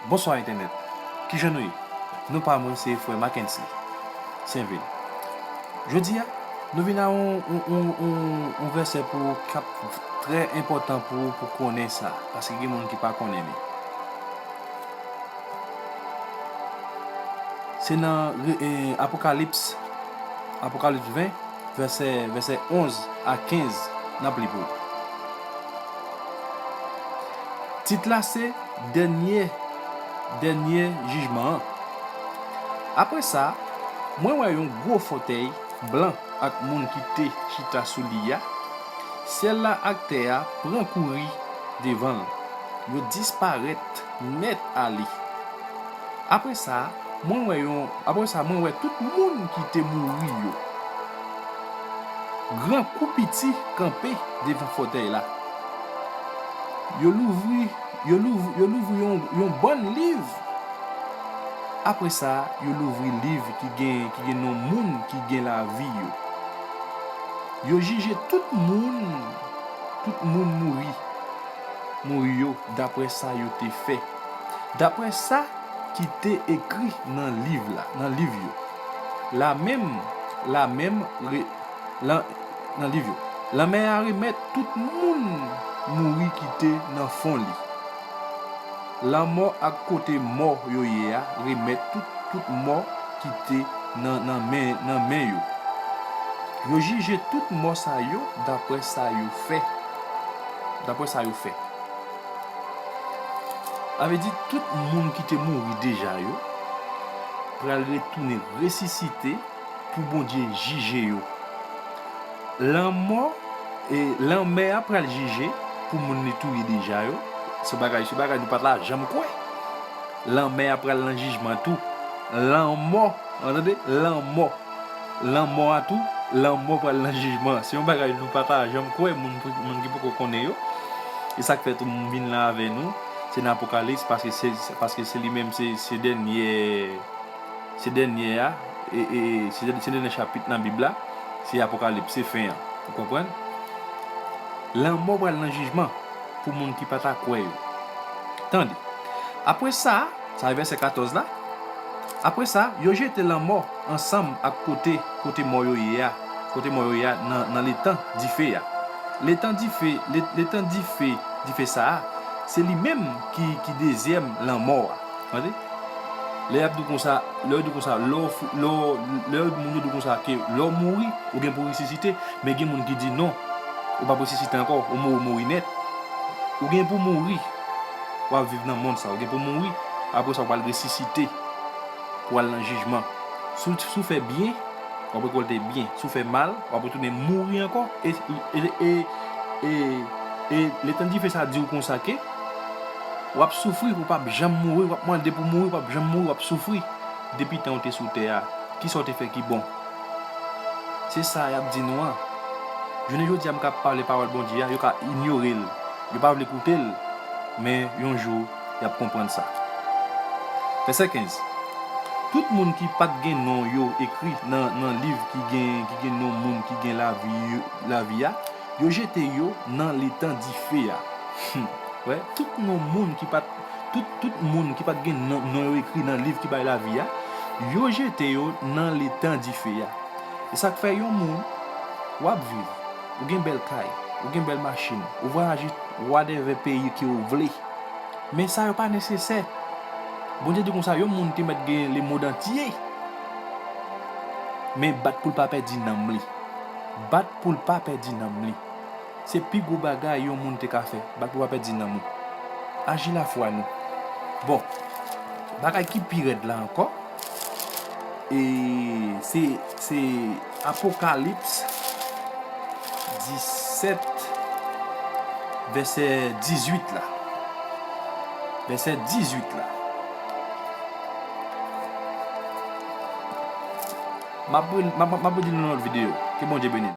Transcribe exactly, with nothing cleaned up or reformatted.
Bonswa entènèt. Kijan nou ye? Non pa mwen se frè Mackensley, Senvil. Jodi a, nou vin a yon, yon, yon, yon, yon vèsè pou k ap trè enpòtan pou, pou konnen sa, paske gen moun ki pa konnen li. Se nan re- eh, Apokalips, Apokalips ven, vèsè, vèsè onz a kenz, n ap li pou ou. Tit la se dènye, dènye jijman an. Apre sa, mwen wè yon gwo fòtèy blan ak moun ki te chita sou li a. Syèl la ak tè a pran kouri devan l. Yo disparèt nèt ale. Apre sa, mwen wè yon, apre sa, mwen wè tout moun ki te mouri yo, gran kou piti, kanpe devan fòtèy la. Yo louvri, yo louvri, yo louvri yon, yon bann liv. Apre sa, yo louvri liv ki gen, ki gen non moun ki gen lavi yo. Yo jije tout moun, tout moun mouri, mouri yo, daprè sa yo te fè, daprè sa ki te ekri nan liv la, nan liv yo. Lamenm, lamenm re- lan- nan liv yo. Lanmè a remèt tout moun mouri ki te nan fon li. Lanmò ak kote mò yo ye a remèt tout, tout mò ki te nan, nan men, nan men yo. Yo jije tout mò sa yo daprè sa yo fè. Daprè sa yo fè. Sa vle di, tout moun ki te mouri deja yo pral retounen resisite pou Bondye jije yo. Lanmò, e, lanmè a pral jije pou moun li touye deja yo. Se bagay, se bagay nou pa t la janm kwè. Lanmè a pral nan jijman tou. Lanmò, w tande? Lanmò. Lanmò a tou, lanmò pral nan jijman. Se yon bagay nou pa ta janm kwè, moun, moun ki poko konnen yo. E sa k fè tou m vin la avè nou, se nan Apokalips, paske se, paske se li menm, se, se dènye, se dènye a, e, e, se dènye, se dènye chapit nan Bib la, se Apokalips, se fen an. Ou konprann? Lanmò pral nan jijman pou moun ki pa ta kwè yo. Tande. Apre sa, sa vèsè katòz la. Apre sa, yo jete lanmò ansanm ak kote, kote mò yo ye a, kote mò yo ye a nan, nan letan dife a. Letan dife, le- letan dife, dife sa a, se li menm ki, ki dezyèm lanmò a. Tande? Lè y ap di w konsa, lè yo di w konsa, lè w fi- lè w- lè yo- moun yo di w konsa ke lè w mouri, ou gen pou w resisite, men gen moun ki di non, ou p ap resisite ankò, ou mouri, ou mouri nèt. Ou gen pou w mouri, w ap viv nan mond sa, ou gen pou w mouri, apre sa w pral resisite pou w al nan jijman. Si w, si w fè byen, w ap rekòlte byen. Si w fè mal, w ap retounen mouri ankò. E, e, e, e, e letan dife sa di w konsa ke w ap soufri, ou p ap janm mouri, w ap mande pou mouri, w ap janm mouri, w ap soufri. Depi tan w te sou tè a, kisa w te fè ki bon? Se sa y ap di nou an. Jounen jodi a, m ka pale pawòl Bondye a, yo ka inyore l. Yo pa vle koute l, men yon jou, y ap konprann sa. Vèsè kenz. Tout moun ki pa t gen non yo ekri nan, nan liv ki gen, ki gen non moun ki gen lavi, lavi a, yo jete yo nan letan dife a. Wè, tout non moun ki pa t, tout, tout moun ki pa t gen non, non yo ekri nan liv ki bay lavi a, yo jete yo nan letan dife a. E sa k fè yon moun, w ap viv, ou gen bèl kay, ou gen bèl machin, ou vwayaje whatever peyi ke w vle. Men sa yo pa nesesè. Bondye di konsa, yon moun te mèt gen lemonn antye, men bat pou l pa pèdi nanm li. Bat pou l pa pèdi nanm li. Se pi gwo bagay yon moun te ka fè, bat pou w pa pèdi nanm ou. Aji lafwa nou. Bon, bagay ki pi rèd la ankò, e se, se Apokalips disèt, vèsè dizuit la. Vèsè dizuit la. M ap re- m ap, m ap redi l nan lòt videyo. Ke Bondye beni n.